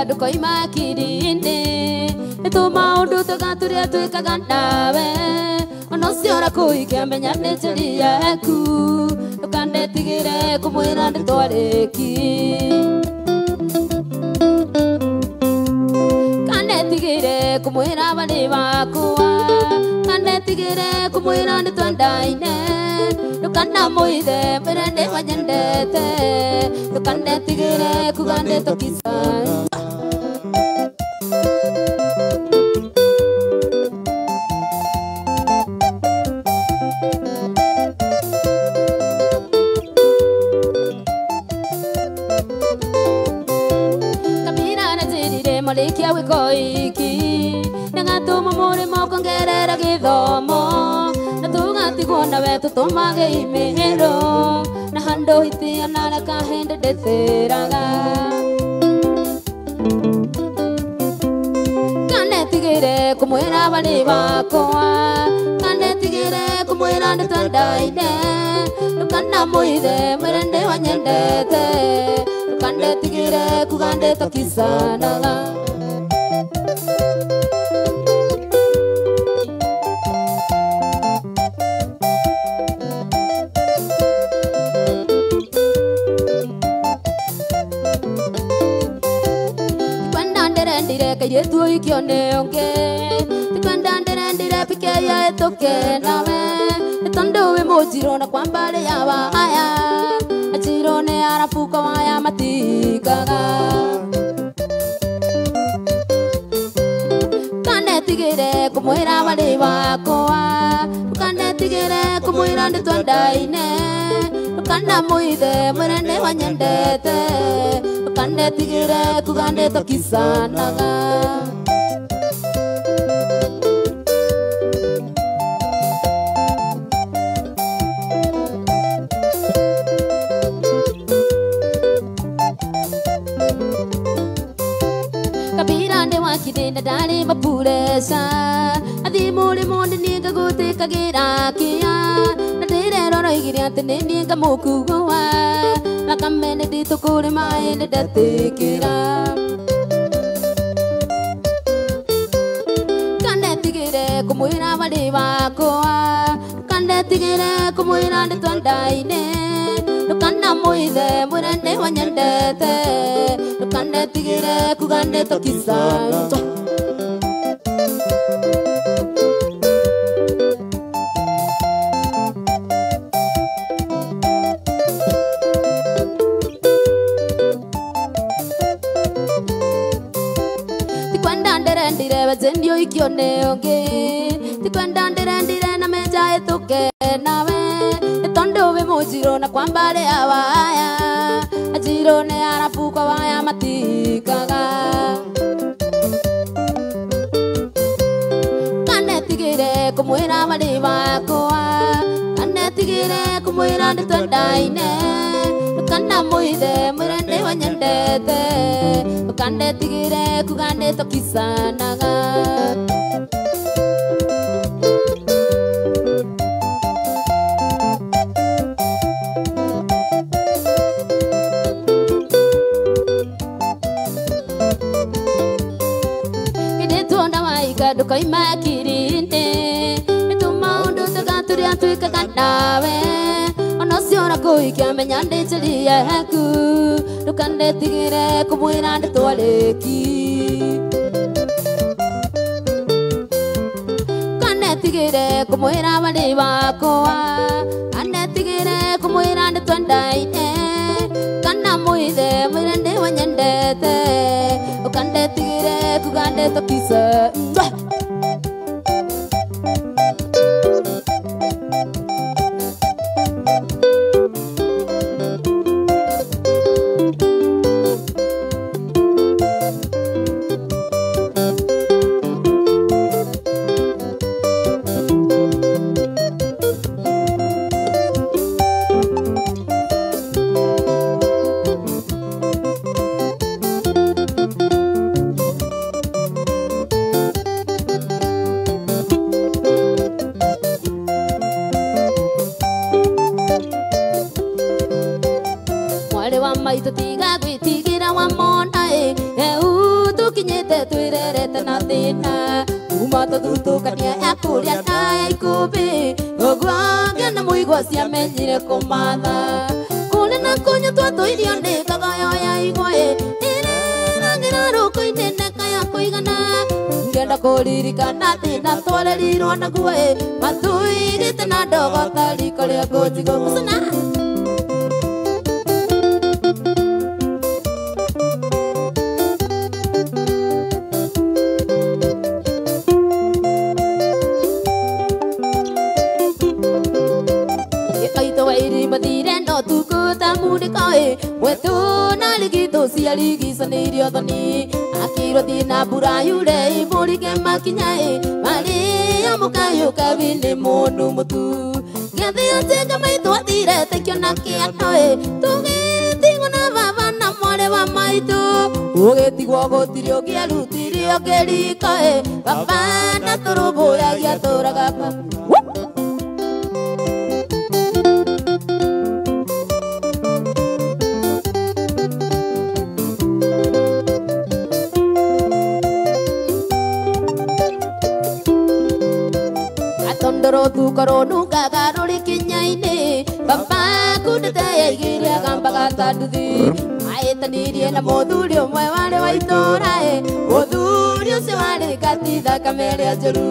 Ndukoima kirindi nĩ maũndũ tũgatũrĩa twĩkaga nawe ona ũcio ũrakũikia menya nĩ njĩri yaku ndũkanetigĩre kũmwĩra nĩtwarĩki kanetigĩre kũmwĩra barĩ bakwa kanetigĩre kũmwĩra nĩtwendaine ndũkanamwĩthe mwĩre nĩwanyendete ndũkanetigĩre kuga nĩtũkisa. Malikia wikoiki ngatuma murimo kongerera githomo na tugatigwo nawe tutumage imero na handu hitia na kahende ndeteraga kanetigire kumwira bari bakwa kanetigire kumwira nitwendaine ndukanamwithe mwire ndiwanyendete ndukanetigire kuga ndĩtũkisanaga. Kairĩtu ũikio nĩ ũngĩ ti kwenda ndĩrendire pike ĩtũke nawe nĩ tondũ wĩ mũnjirũ na kwa mbarĩ ya waya anjirũ nĩ arabu kwa waya matikaga kanetigĩre kũmwĩra barĩ bakwa kanetigĩre kũmwĩra nĩtwendaine ndũkanamwĩthe mwĩre nĩwanyendete ndũkanetigĩre kuga nĩtũkisanaga. Kabira nĩ wakithĩ ndarĩ mapureca athi mũrĩmo nĩ niĩ ngagũtĩkagĩra kĩa na ndĩreroroigire atĩ nĩ niĩ ngamũkuua thakame nĩ nditũ kũrĩ maĩ nĩ ndetĩkĩra kanetigĩre kũmwĩra barĩ bakwa kanetigĩre kũmwĩra nĩtwendaine ndũkanamwĩthe mwĩre nĩwanyendete ndũkanetigĩre kuga nĩtũkisana. Ndio ikio nĩ ũngĩ ti kwenda ndĩrendire na menja ĩtũke nawe nĩ tondũ wĩ mũnjirũ na kwa mbarĩ ya waya anjirũ nĩ arabu kwa waya matikaga kanetigĩre kũmwĩra barĩ bakwa kanetigĩre kũmwĩra nĩtwendaine ndũkanamwĩthe mwĩre nĩwanyendete ndũkanetigĩre kuga nĩtũkisanaga. Kĩndĩtuona waika ndũkoima kirindi nĩ tũmaũndũ tũgatũrĩa twĩkaga nawe ona ũcio ũrakũikia menya nĩ njĩri yaku ndũkanetigĩre kũmwĩra nĩtwarĩki kanetigĩre kũmwĩra barĩ bakwa kanetigĩre kũmwĩra nĩtwendaine kanamwĩthe mwĩre nĩwanyendete ũkanetigĩre kuga nĩtũkisa. wa maitũ tiga gwĩtigĩra wa mona ĩ eu tũkinyĩte twĩrerete na thĩna kuma tũthutũkania ya kũrĩa na ikũmbĩ ũguo ngĩona mũigua ciamenyire kũmatha kũrĩa na kũnyua twatũirio nĩ kagayo ya igwa ĩ ĩrĩragĩra rũkũ-inĩ neka ya kũigana ngĩenda kũririkana thĩna twarerirwo naguo ĩ matũigĩte na ndogo ta riko rĩa ngũnjigũ gũcũna. Wetu na ligito ciarigicanĩirio thoni akĩirwo thiĩ na mbura yure ibũrike makinya ĩ marĩa mũkayũka wĩnĩ mũndũ mũtu gĩathĩ atinga maitũ athire tekĩona kĩano ĩ tũgĩtigwo na baba na mwarĩ wa maitũ ũgĩtigwo gũtirĩ ũngĩarutirio kĩriko ĩ baba na tũrũmbũyagia tũraga. Tondoro nungaga rũrĩ kinya-inĩ baba kundĩte yaigĩire agambaga ta nduthi ahĩtanirie na mũthuri ũmwe warĩ wa itũũra ĩ mũthuri ũcio warĩ gati thakame ĩrĩa njũru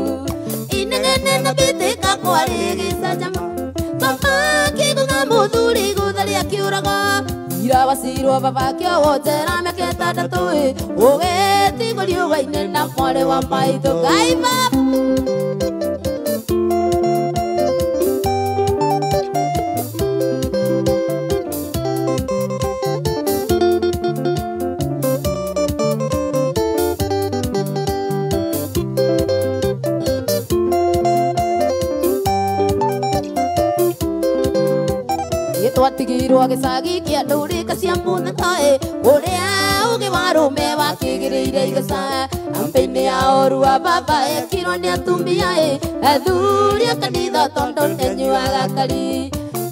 inegene na mbĩtĩka kwarĩ gĩcanjama baba akĩgũtha mũthuri igũtha kĩũrago ira wacirwo baba akĩohwo njera mĩaka ĩtandatũ ĩ ũgĩtigwo riũa-inĩ na mwarĩ wa maitũ Ngai baba. Twatigirwo gĩcagi kĩa ndũrĩka cia mũtheka ĩ ũrĩa ũgĩ wa rũme wakĩgĩrĩire igeca ambĩ-inĩ ya ũru wa baba ekirwo nĩ atumia ĩ athuri a kanitha tondũ nĩanyuaga kari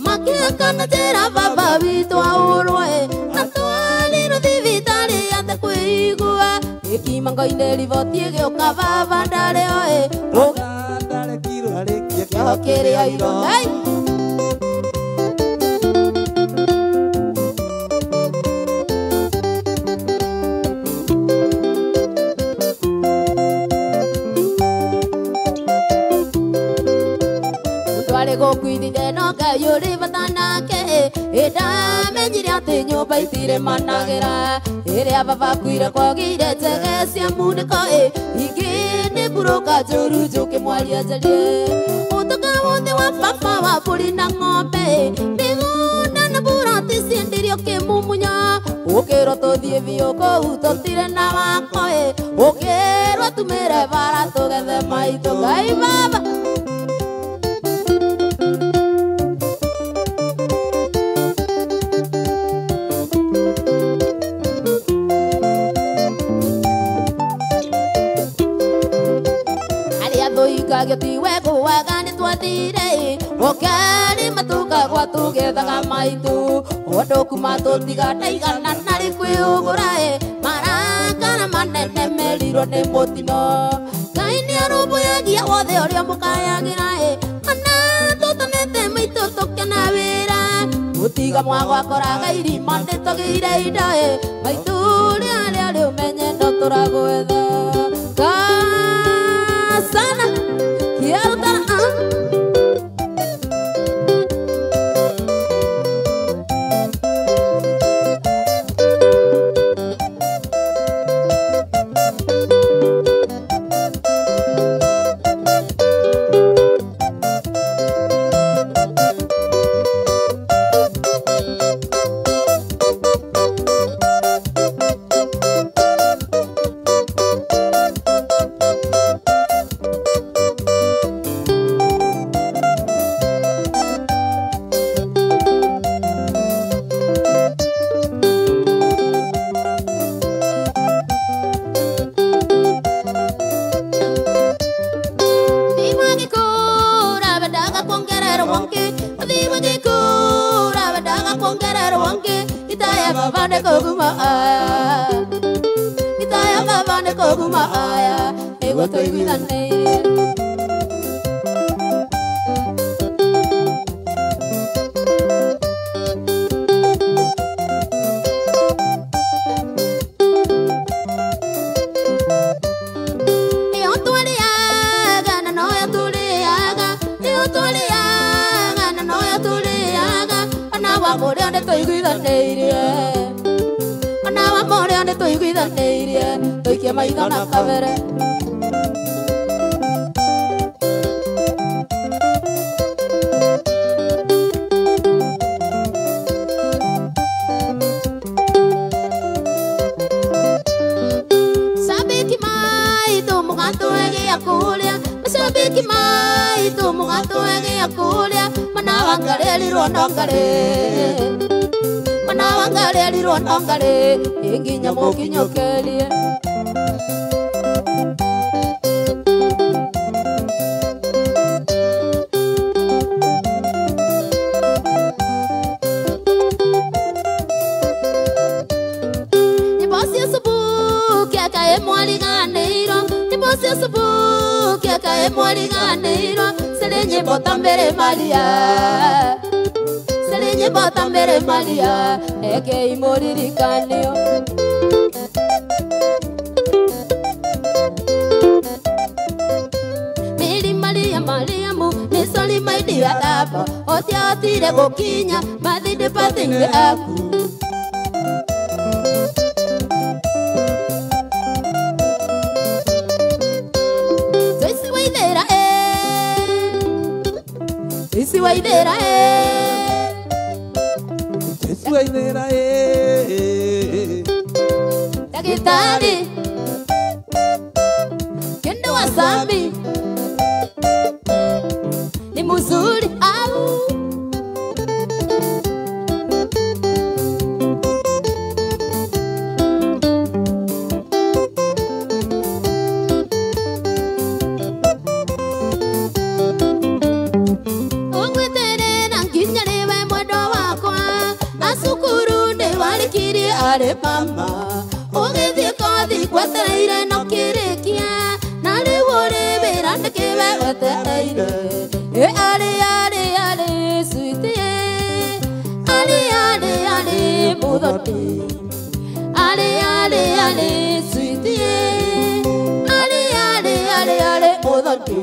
makĩhakana njĩra baba witũ ahũrwo ĩ na twarirwo thibitarĩ ate kwĩigua gĩkimango-inĩ riboti ĩgĩũka baba ndarĩ o ĩ ndarekirwo arĩkie kĩoho kĩrĩa oirwo. Gũkuithire no Ngai ũrĩ bata nake ĩndamenyire atĩ nyũmba itirĩ managĩra ĩrĩa baba akuire kwagĩire njege cia munĩko ĩ ingĩ nĩ mburũka njũru njũkĩ mwaria njarie ũtonga wothe wa baba wa mbũri na ng'ombe mĩgũnda na mburati ciendirio kĩmumunya ũkĩrwo tũthiĩ biũ kũu tũtirĩ na wako ĩ ũkĩrwo tumĩre bara tũgethe maitũ Ngai baba. Gĩtiwe gũaga nĩ twathire ũkeri matuka gwa tũgethaga maitũ ũndũ kuma tũtiga ndaigana narĩ kwĩũgũra ĩ marakara manene merirwo nĩ mũtino Ngai nĩ arũmbũyagia wothe ũrĩa mũkayagĩra ĩ ona tũtamĩte maitũ tũkĩona wĩra gũtiga mwagwakoraga irima nĩ tũgĩire indo ĩ maitũ rĩa rĩa rĩ ũmenye no tũragwetha kasana. nĩ kũguma aya Gita ya baba nĩ kũguma aya nĩguo tũiguithanĩirie Tuikie maitho na kabere Sabiki maitũ mũgatũegĩa kũrĩa Macabiki maitũ mũgatũegĩa kũrĩa Mana wangarĩrirwo no ngarĩ Mana wangarĩrirwo no ngarĩ Nginya mũkinyũkĩrie Nyimbo tambere Maria Sele nyimbo tambere Maria Eke imoririkanio Miri Maria Mariamu Nisoli maidia tabo Otia otire gokinya Mathinde pathinde aku Joyce Waithera Joyce Waithera Daktari Kendo wa Sami ni mzuri au Are mama ũgĩthiĩ kothi gwetereire no kĩrĩkia na rĩu ũrĩ wĩra nĩkĩwe wetereire ĩ arĩ arĩ arĩ sweetie arĩ arĩ arĩ mũthoni arĩ arĩ arĩ sweetie arĩ arĩ arĩ arĩ mũthoni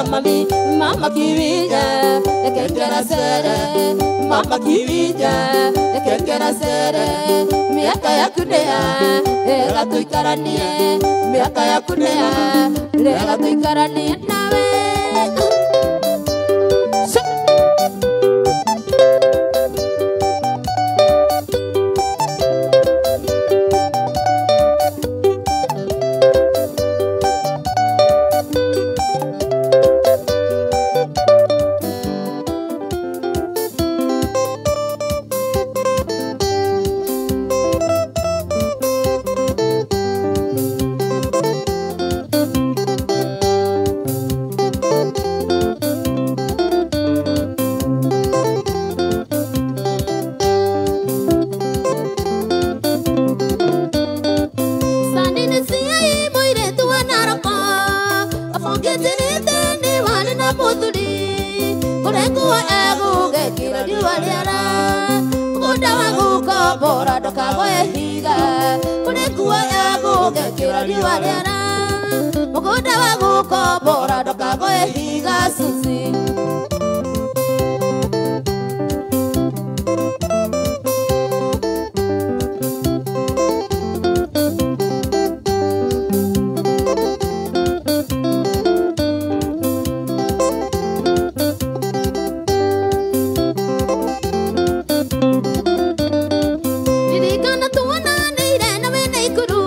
Mama mama kiwija ekengera sere mama kiwija ekengera sere miaka yakunea ega tuikaranie miaka yakunea ega tuikaranie nawe Ririkana tuonanĩire na wĩna ikuru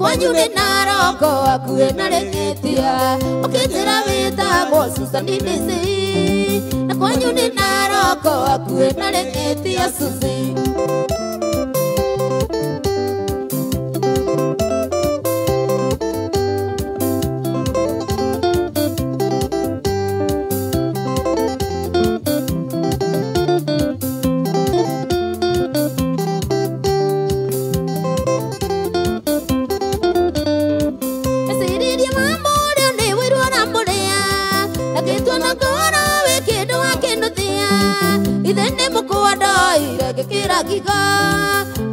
Kwanyu nĩ Naroko hakuhĩ na Rĩng'ĩtia ũkĩnjĩra wĩtagwo Susan Ndĩci na kwanyu nĩ Naroko hakuhĩ na Rĩng'ĩtia Susi.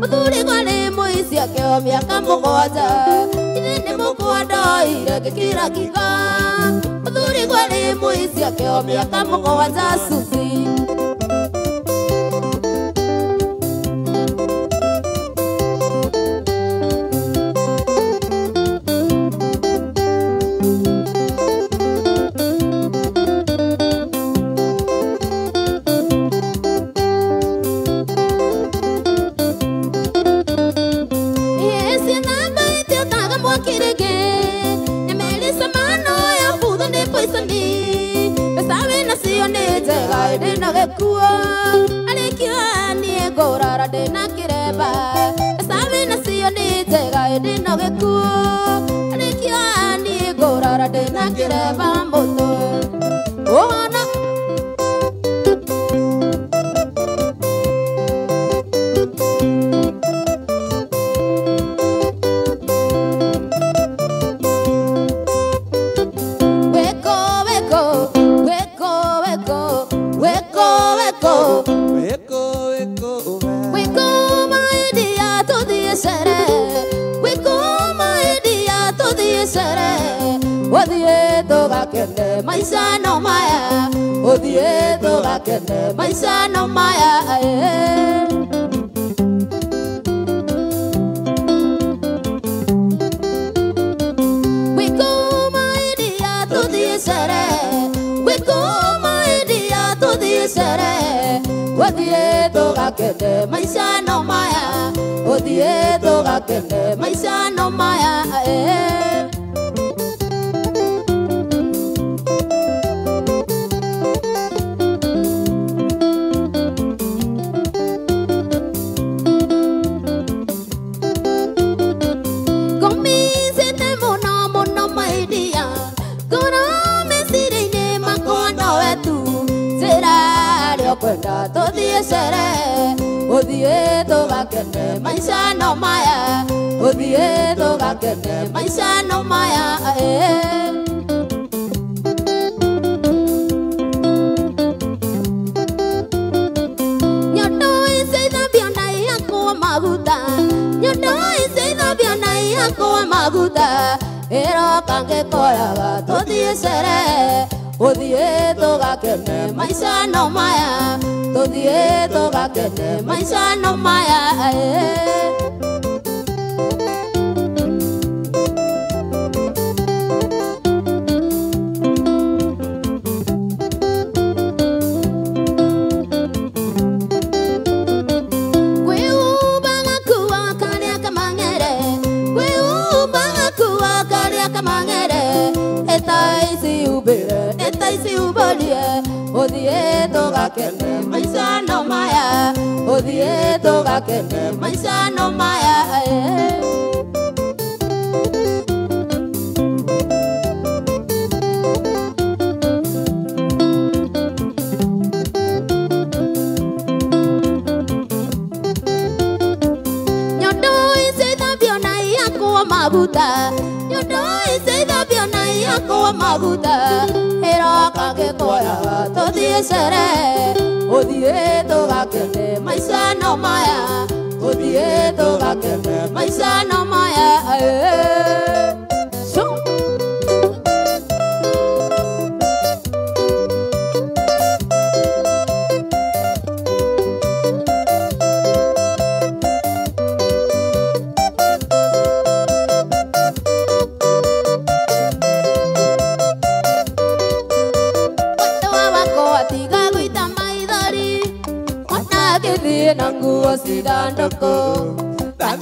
Muthuri gwari muici akĩoa mĩaka mũgwanja ithe nĩ mũkwandoire ngĩkira ngiga muthuri gwari muici akĩoa mĩaka mũgwanja Susi.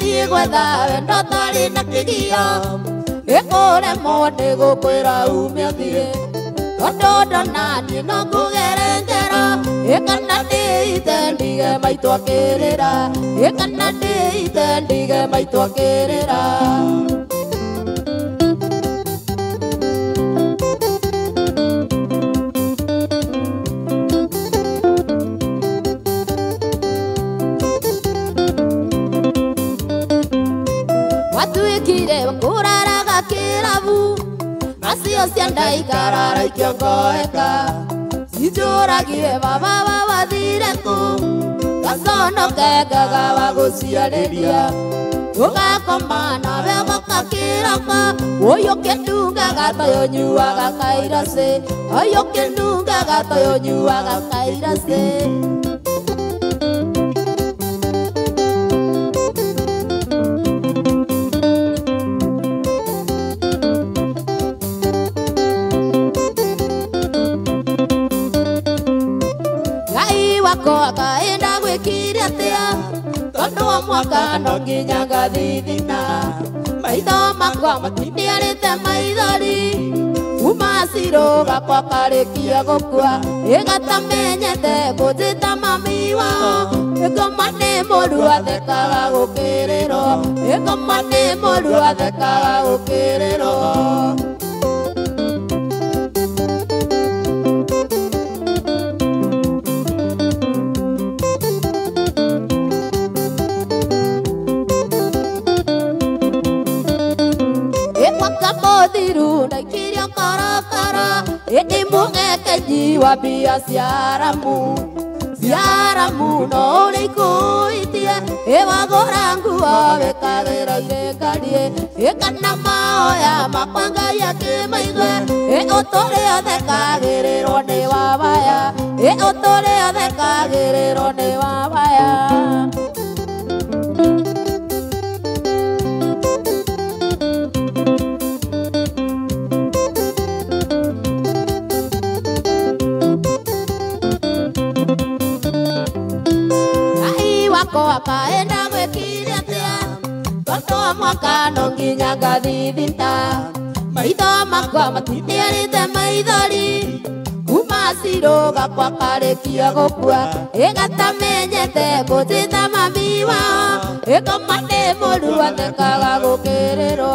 Ngathiĩ gwetha wendo ũtarĩ na kĩgio Ĩkũremwo nĩ gũkwĩra ume ũthiĩ Tondũ ndona niĩ no ngũgere ngero Ĩkana ndĩite ndige maitũ akĩrĩra Ĩkana ndĩite ndige maitũ akĩrĩra Watuĩkire kũraraga kĩrabu Macio cia ndaikarara ikĩongoeka Cinjũragire baba wathire kũ Gaconoke ngaga wa gũciarĩria Ũgakoma nawe ũgoka kĩroko Ũyũ ũkĩnungaga toyũ ũnyuaga kairacĩ Ũyũ ũkĩnungaga toyũ ũnyuaga kairacĩ Akaenda gwĩkire atĩa Tondũ wa mwaka no nginya ngathithina Maitho makwa matiniarĩte maithori Kuma cirũ gakwa karĩkia gũkua Ĩgatamenyete kũnjĩta mami wao Ĩngoma nĩ mũru athekaga gũkĩrĩrwo Ĩngoma nĩ mũru athekaga gũkĩrĩrwo Kamothiru ndaikirio korokoro Ĩndĩ mũgekenyi wa mbia ciaramu Ciaramu no ũrĩkũitie Ĩwagũra nguo wĩkagĩra irĩkarie Ĩkana mahoya makwa Ngai akĩmaigue Ĩ ũtũre ũthekagĩrĩrwo nĩ wabaya Ĩ ũtũre ũthekagĩrĩrwo nĩ wabaya Akaenda gwĩkire atĩa Tondũ wa mwaka no nginya ngathithinda Maitho makwa matiniarĩte maithori Kuma cirũ gakwa karĩkia gũkua Ĩgatamenyete kũnjĩta mami wao Ĩngoma nĩ mũru athekaga gũkĩrĩrwo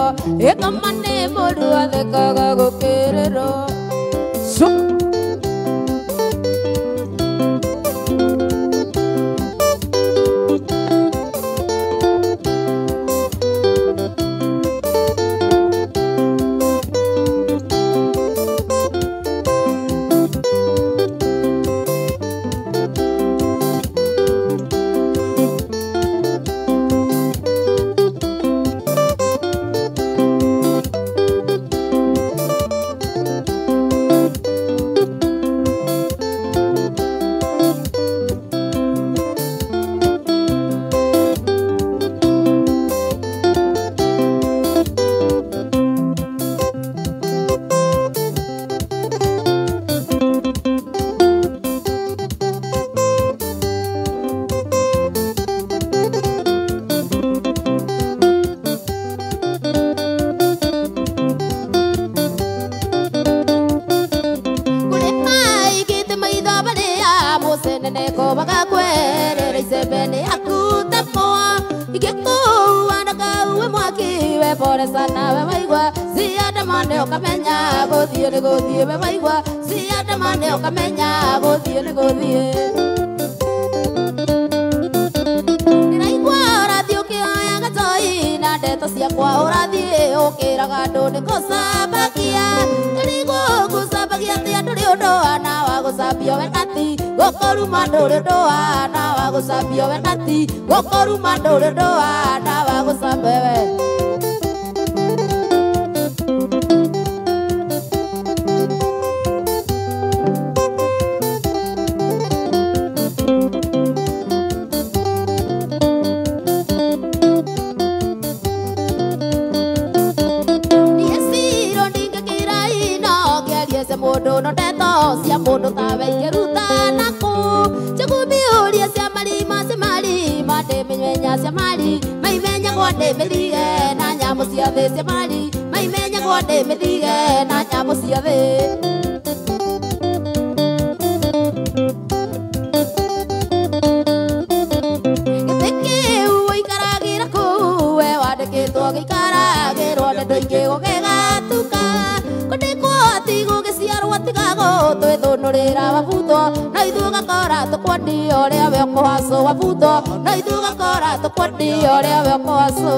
Ĩngoma nĩ mũru athekaga gũkĩrĩrwo Maimenyagwo ndĩ mĩthige na nyamũ ciothe cia mari maimenyagwo ndĩ mĩthige na nyamũ ciothe. Gĩtĩ kĩu ũikaragĩra kũu we wandĩkĩtwo gĩikaragĩrwo nĩ andũ aingĩ gũgĩgatuka kũndĩkwo ti gũgĩciarwo tiga gũtwĩthũnũrĩra wabutwo no ithuĩ ũgakora tũkwendia ũrĩa we ũkũhacwo wabutwo no ithuĩ ũgakora tũkwendia ũrĩa we ũkũhacwo.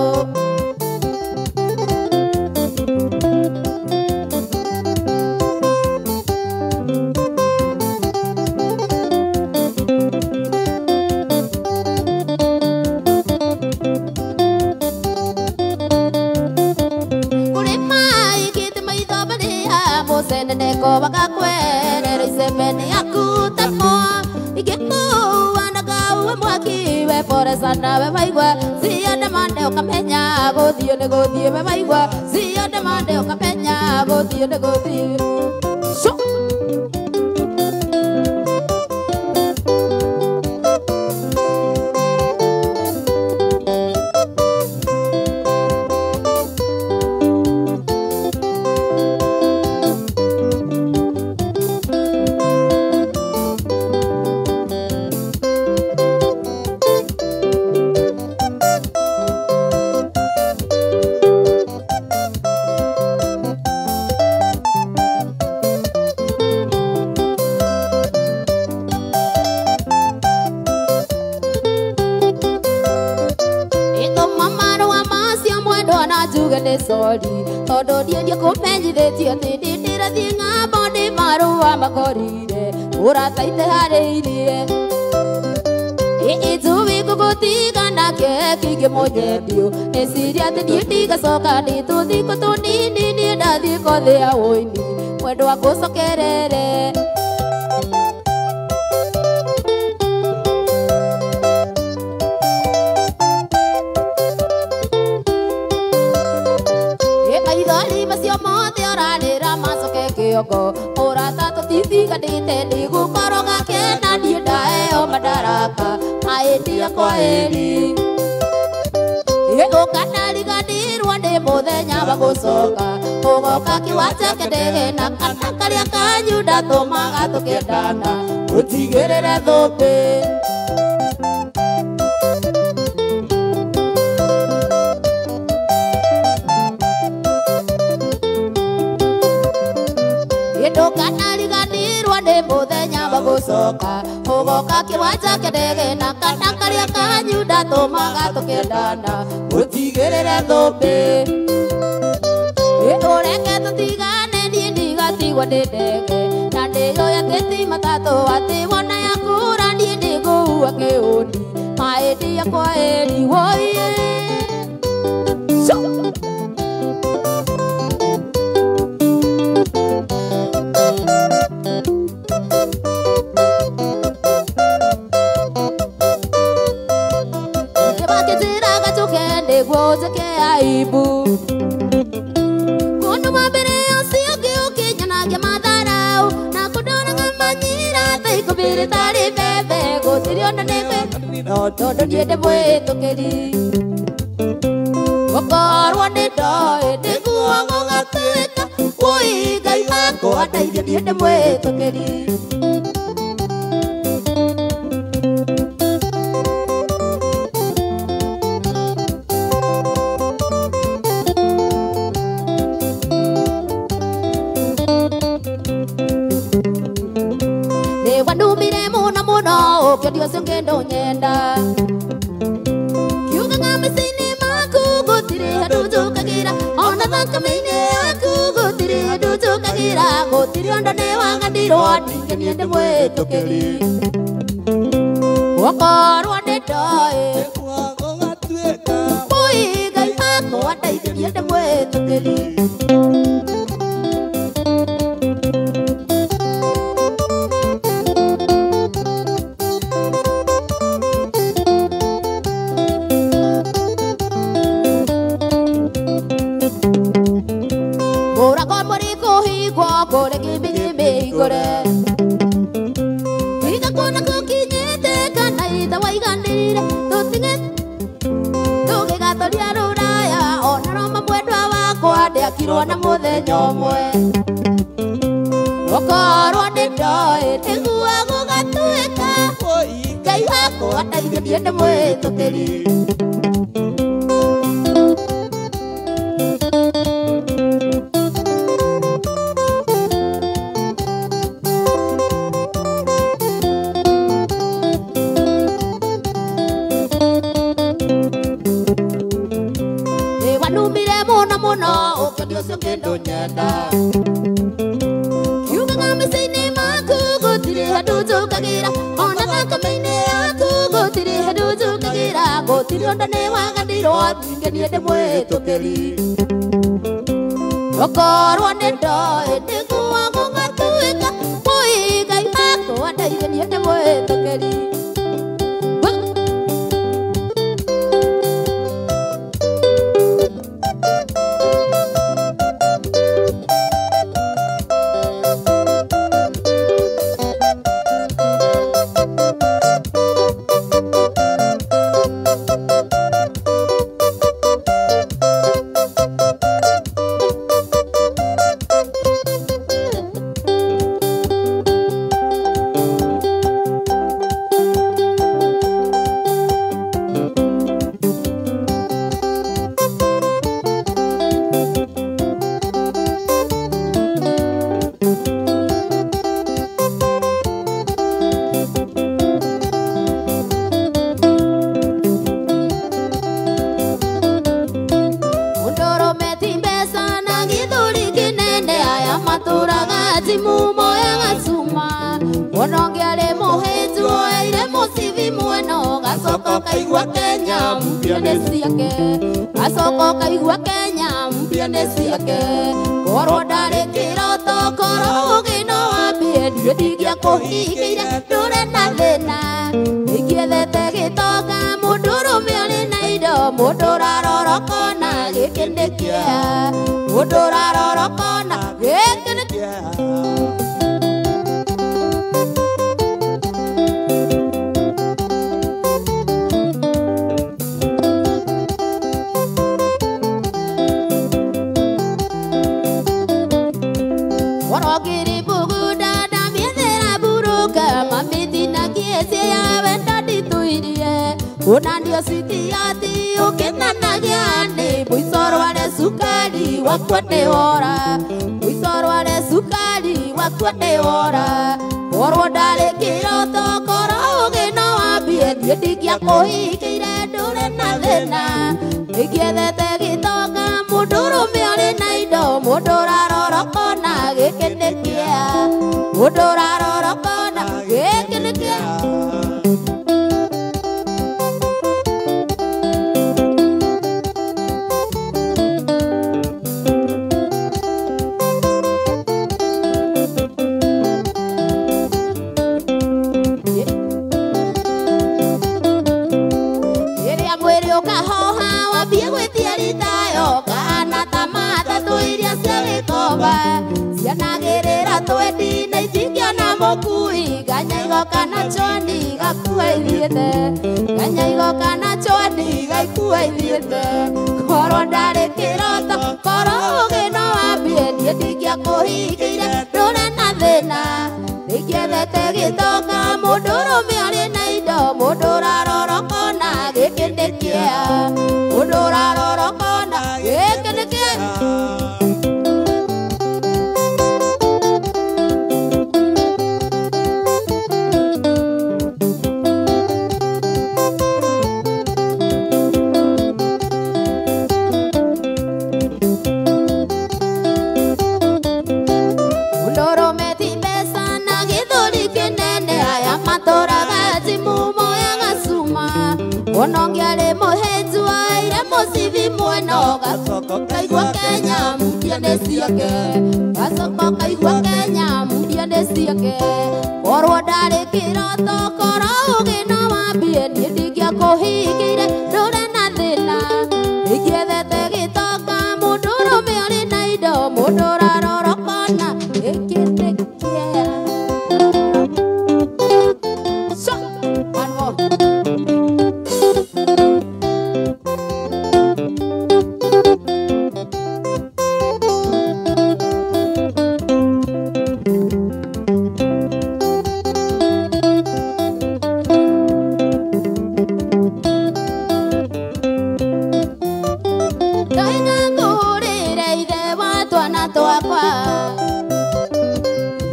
Bagakwerera icembe yaku takwa ingĩkuua na ngaua mwaki we pore sana we waigua ciandamane ũkamenya gũthiĩ nĩ gũthiĩ we waigua ciandamane ũkamenya gũthiĩ nĩ gũthiĩ. Sorry, tondũ niĩ ndiĩkũmenyithĩtie atĩ ndĩ ndĩrathiĩ ng'ambo ndĩ marũa makorire ũrataite harĩirie ĩnjũĩ ngũgũtiga nake kĩngĩmũnyendio nĩciria atĩ niĩ ndigacoka nĩ tũthikũ tũnini niĩ ndathiĩ kothĩa ũini mwendwa ngũcokerere. Ũrata tũtithiganĩte ndigũkorwo gakena niĩ ndaheo madaraka maĩndia kwa eri ũkanariganĩrwo nĩ mũthenya wa gũcoka ũgoka kĩwanja kĩndege na kana karĩa kanyu ndatũmaga tũkĩendana ũtigĩrĩre thũmbĩ. Ndũkanariganĩrwo nĩ mũthenya wa gũcoka ũgoka kĩwanja kĩndege na kana karĩa kanyu ndatũmaga tũkĩendana ũtigĩrĩre thũmbĩ. Ũreke tũtigane niĩ ndigatigwo nĩ ndege na ndĩyũĩ atĩ ti matatũ atĩ wona yakura niĩ nĩngũua kĩũni maĩndia kwa eri woiye. Nĩguo njĩke aibu kũndũ wa mbere ũcio ũngĩ ũkĩnyonagia matharau na kũndoraga manyira ta ikũmbĩrĩ tarĩ mbembe gũtirĩ ona nĩngwĩ tondũ niĩ ndĩ mwĩtũkĩri gũkorwo nĩ ndoĩ nĩguo gũgatuĩka wũi Ngai wakwa ndeithie niĩ ndĩ mwĩtũkĩri. Nĩwandumire mũno mũno ũkĩendia ũcio ũngĩ ndũnyenda kiugaga maica-inĩ maku gũtirĩ handũ njũkagĩra ona thakame-inĩ yaku gũtirĩ handũ njũkagĩra gũtirĩ ũndũ nĩwaganirwo ningĩ niĩ ndĩ mwĩtũkĩri gũkorwo nĩ ndoĩ wũi Ngai wakwa ndeithie niĩ ndĩ mwĩtũkĩri. Tiga kuona gũkinyĩte kana ithe waiganĩire tũtige tũgĩgatũria. Ndakirwo na mũthenya ũmwe Okorwo nĩ ndoĩ nĩguo gũgatuĩka Ngai wakwa ndeithie niĩ ndĩmwĩtũkĩri Wanumire mũno mũno ũkĩonio ũcio ngĩndũnyenda Kiugaga mĩciĩ-inĩ maku gũtirĩ handũ njũkagĩra ona thakame-inĩ yaku gũtirĩ handũ njũkagĩra gũtirĩ ũndũ nĩ waganĩirwo ngenie ndĩmwĩtũkĩri Okorwo nĩ ndoĩ nĩguo gũgatuĩka Mũi Ngai wakwa ndeithie niĩ ndĩmwĩtũkĩri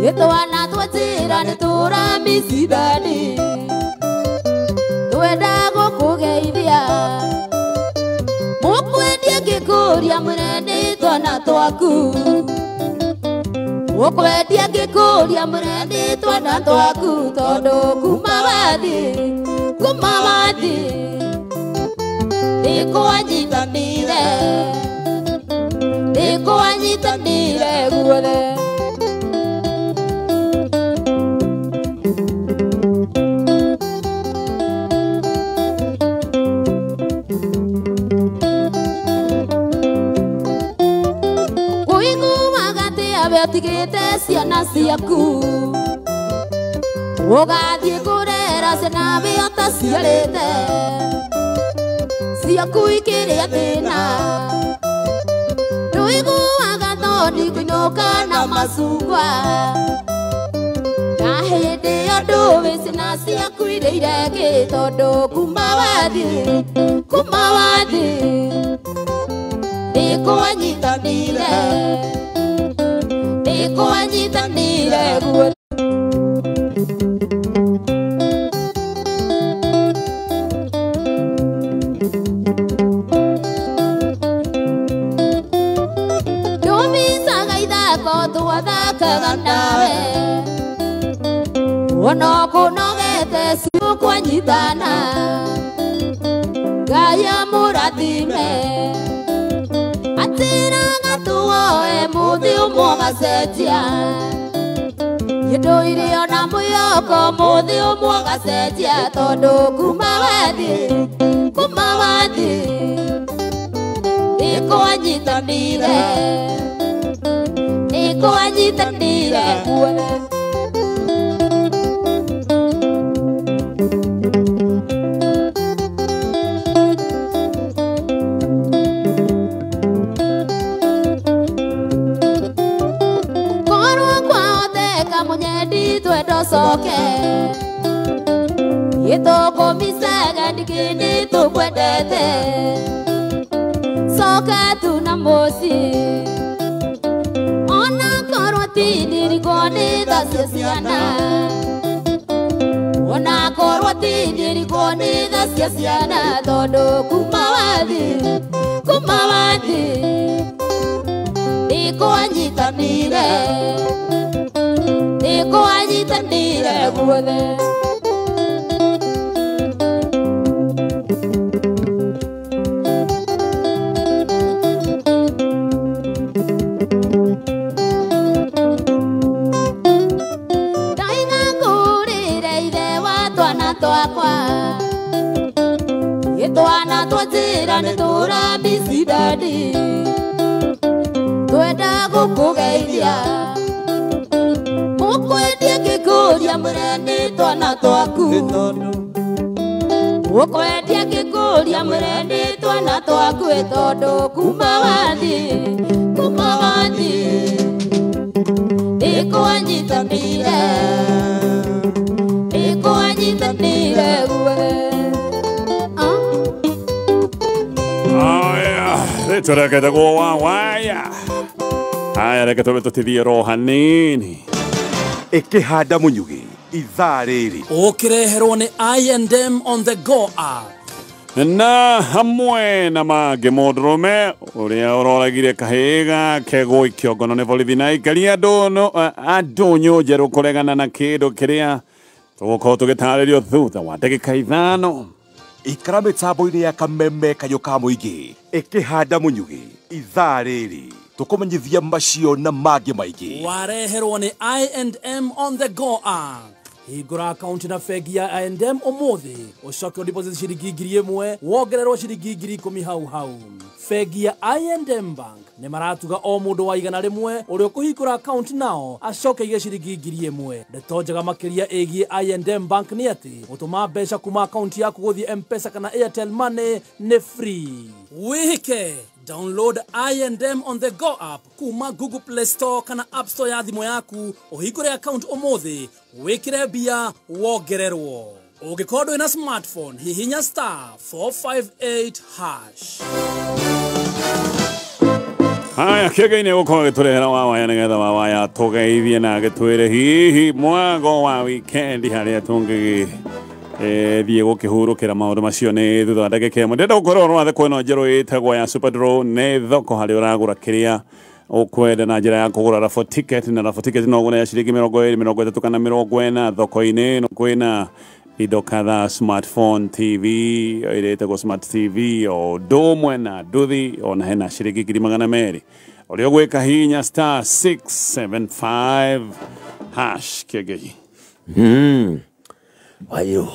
Twana twatira nĩ tũramicidani twenda gũkũgeithia mũkwendia ngĩkũria mũrende twana twaku mũkwendia ngĩkũria mũrende twana twaku tondũ kuma wathi nĩkwanyitanire nĩkwanyitanire guothe. Ũtigĩte ciana ciaku ũgathiĩ kũrera ciana we ũtaciarĩte ciaku ikĩrĩa thĩna ndũiguaga thoni kũinũka na macungwa na hĩndĩ ĩyo ndũĩ ciana ciaku irĩire kĩ tondũ kuma wathi nĩkwanyitanire nĩkwanyitanire guothe. Ndũmicaga ithako twathakaga nawe ona kũnogete ciũkwanyitana Ngai amũrathime atĩraga tuoe mũthĩ ũmwe ũgacenjia ndũire ona mwĩhoko mũthĩ ũmwe ũgacenjia tondũ kuma wathi nĩkwanyitanire nĩkwanyitanire guothe. Soke gĩtũkũmicaga ndikĩndĩ tũkwendete coka tu na mũciĩ ona korwo ti ndirikwo nĩ tha cia ciana ona korwo ti ndirikwo nĩ tha cia ciana tondũ kuma wathi nĩkwanyitanire nĩkwanyitanire guothe. Ndaiga ngũrĩre ithe wa twana twakwa gĩtwana twanjĩra nĩ tũramicidani twenda gũkũgeithia mũkwendia ngĩkũria mũrende twana twaku mũkwendia ngĩkũria mũrende twana twaku tondũ kuma wathi nĩkwanyitanire nĩkwanyitanire guothe. Aya, rĩtwa rĩake etagwo Wawaya. Aya, reke tũbe tũtithie roho hanini. Ĩkĩhanda mũnyugĩ ithaa rĩrĩ ũkĩreherwo nĩ I&M on the go app na hamwe na mangĩ mũndũrũme ũrĩa ũroragire kahĩĩ gake gũikio ngono nĩ borithi na aikari andũ njerũ kũregana na kĩndũ kĩrĩa tũgũkorwo tũgĩtarĩrio thutha wa ndagĩka 5. Ikara mĩtambo-inĩ ya kameme kayũ ka mũingĩ ĩkĩhanda mũnyugĩ ithaa rĩrĩ tũkũmenyithia macio na mangĩ maingĩ. Wareherwo nĩ I&M on the go app. Hingũra akaunti na bengi ya I&M ũmũthĩ ũcoke ũdeposit ciringi 1,000 wongererwo ciringi 10,000 hau hau. Bengi ya I&M Bank nĩ maratuga o mũndũ wa 100 ũrĩa ũkũhingũra akaunti nao acoke aige ciringi 1,000. Ndeto njega makĩria ĩgiĩ I&M Bank nĩ atĩ gũtũma mbeca kuma akaunti yaku gũthiĩ M-Pesa kana Airtel Money nĩ free. Wĩhĩke download I&M on the go app kuma Google Play Store kana App Store ya thimũ yaku ũhingũre account ũmũthĩ wĩkĩre mbia wongererwo. Ũngĩkorwo ndũrĩ na smartphone hihinya star 458 hash. Haya kĩgĩ-inĩ gũkorwo gĩtũrehera wawaya nĩgetha wawaya tũgeithie na agĩtwĩre hihi mwago wa weekend harĩa tũngĩgĩ thiĩ gũkĩhurũkĩra maũndũ macio nĩ thutha wa ndagĩka ĩmwe. Ndĩrenda gũkorwo ũhoro wa thoko ĩno njerũ ĩtagwo ya Superdry. Nĩ thoko harĩa ũragũra kĩrĩa ũkwenda na njĩra ya kũgũra raffle ticket, na raffle ticket no ũgũre ya ciringi 20, 30 kana 40. Thoko-inĩ ĩno kwĩna indo kadhaa, smartphone, TV ĩrĩa ĩtagwo smart TV, o ũndũ ũmwe na nduthi, ona hena ciringi 200,000. Ũrĩa ũgwĩka hinya star 675 hash kĩngĩi. Wanjiru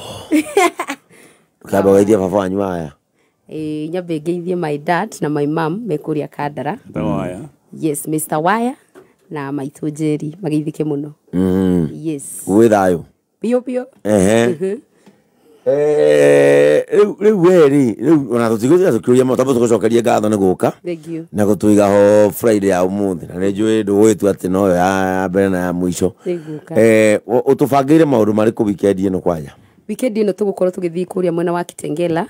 ndũkamba ũgeithie baba wanyu waya. Nyambe ngeithie my dad na my mom me kũrĩa Kandara. Waya. Yes, Mr. Waya na maitũ Njeri mageithĩke mũno. Yes. Gwĩ thayũ. Biũ biũ. Ehe. Rĩu we rĩ, rĩu ona tũtigũtiga tũkĩũria mũno, tondũ tũgũcokerie ngatho nĩ gũka Thank you. na gũtũiga ho Friday ya ũmũthĩ, na nĩ njũĩ ndũgũgĩtua atĩ noyo ya mbere na ya mũico. Nĩngũka. Ũtũbangĩire maũndũ marĩkũ weekend ĩno kwanja? Weekend ĩno tũgũkorwo tũgĩthiĩ kũrĩa mwena wa Kitengela,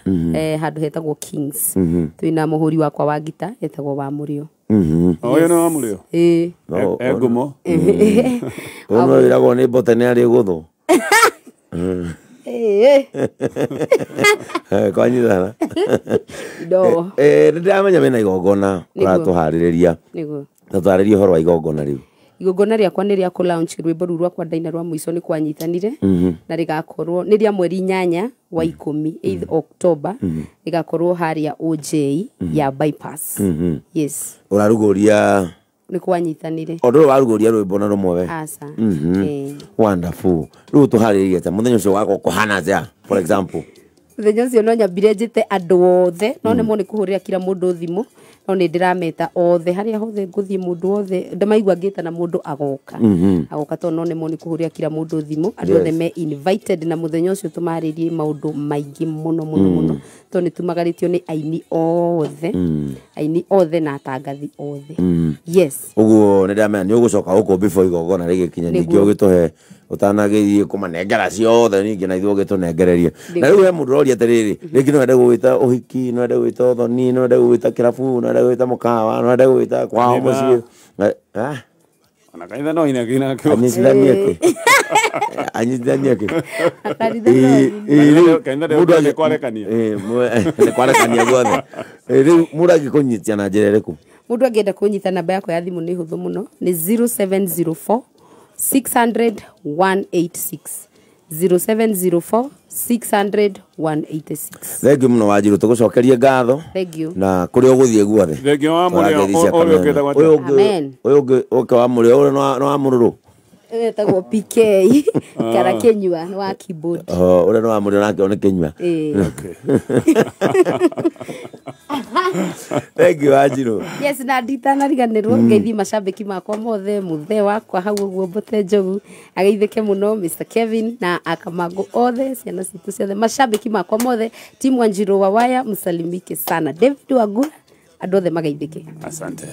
handũ hetagwo Kings. Twĩna mũhũri wakwa wa ngita etagwo wa Mũrĩo. Ũyũ nĩ wa Mũrĩo? Ĩĩ. E ngumo. Ũyũ nĩwe wĩragwo nĩ mbote nĩ arĩ gũthũ. Kwanyitana. No. Nĩ ndĩramenya wĩna igongona ũratũharĩrĩria. Nĩguo. Na twarĩrie ũhoro wa igongona rĩu. Igongona rĩakwa nĩ rĩa kũ launch rwĩmbo rũu rwakwa ndaina rwa mũico nĩ kwanyitanire, na rĩgakorwo nĩ rĩa mweri 8 wa 10, 8 October, rĩgakorwo harĩa OJ ya bypass. Yes. Ũrarugũria nĩ kwanyitanire. Ũndũ ũyũ warugũria rwĩmbo na rũmwe we. Aca. Wonderful. Rĩu tũharĩrĩrie ta mũthenya ũcio wakwa kũhana atĩa, for example? Mũthenya ũcio no nyambire njĩte andũ othe, no nĩmo nĩ kũhũrĩra kila mũndũ thimũ, no nĩ ndĩrameta othe harĩa hothe ngũthiĩ, mũndũ othe ndamaigua ngĩtana mũndũ agoka. Agoka tondũ no nĩmo nĩ kũhũrĩra kila mũndũ thimũ, andũ othe me invited, na mũthenya ũcio tũmarĩrie maũndũ maingĩ mũno mũno mũno, tondũ nĩ tumagarĩtio nĩ aini othe, aini othe na atangathi othe. Yes. Ũguo nĩ ndĩramenya nĩ ũgũcoka gũkũ before igongona rĩgĩkinya, ningĩ ũgĩtũhe ũtanagĩthiĩ kũmanengera ciothe, ningĩ na ithuĩ ũgĩtũnengererie. Na rĩu he mũndũ ũroria atĩrĩrĩ, rĩngĩ no ende gũgwĩta ũhiki, no ende gũgwĩta ũthoni, no ende gũgwĩta kĩrabu, no ende gũgwĩta mũkawa, no ende gũgwĩta kwao mũciĩ. Ona kanitha no inagina kĩo. Anyitithanie kĩ? Anyitithanie kĩ? Kanitha no Kanitha nĩ kwarekania. Nĩ kwarekania guothe. Rĩu mũndũ angĩkũnyitia na njĩra ĩrĩkũ? Mũndũ angĩenda kũnyita namba yakwa ya thimũ nĩ hũthũ mũno, nĩ 0704 600 186. 0704 600 186. Thank you mũno Wanjiru, tũgũcokerie ngatho. Thank you. Na kũrĩa ũgũthiĩ guothe. Thank you wa Mũrĩo, ũrĩa ũkĩtagwo atĩa? Amen. Ũyũ ũngĩ ũke wa Mũrĩo, ũrĩa nĩ wa Mũrũrũ. Etagwo PK kana Kĩnyua, nĩ wa keyboard. Ũrĩa nĩ wa Mũrĩo nake nĩ Kĩnyua. Okay. Thank you Wanjiru. Yes, na nditanariganĩrwo ngeithi macambĩki makwa mothe, mũthee wakwa hau ũguo Mbote Njogu ageithĩke mũno, Mr Kevin na akamangũ othe, ciana citũ ciothe, macambĩki makwa mothe, timu Wanjiru wa Waya msalimike sana, David Wagura, andũ othe mageithĩke. Asante.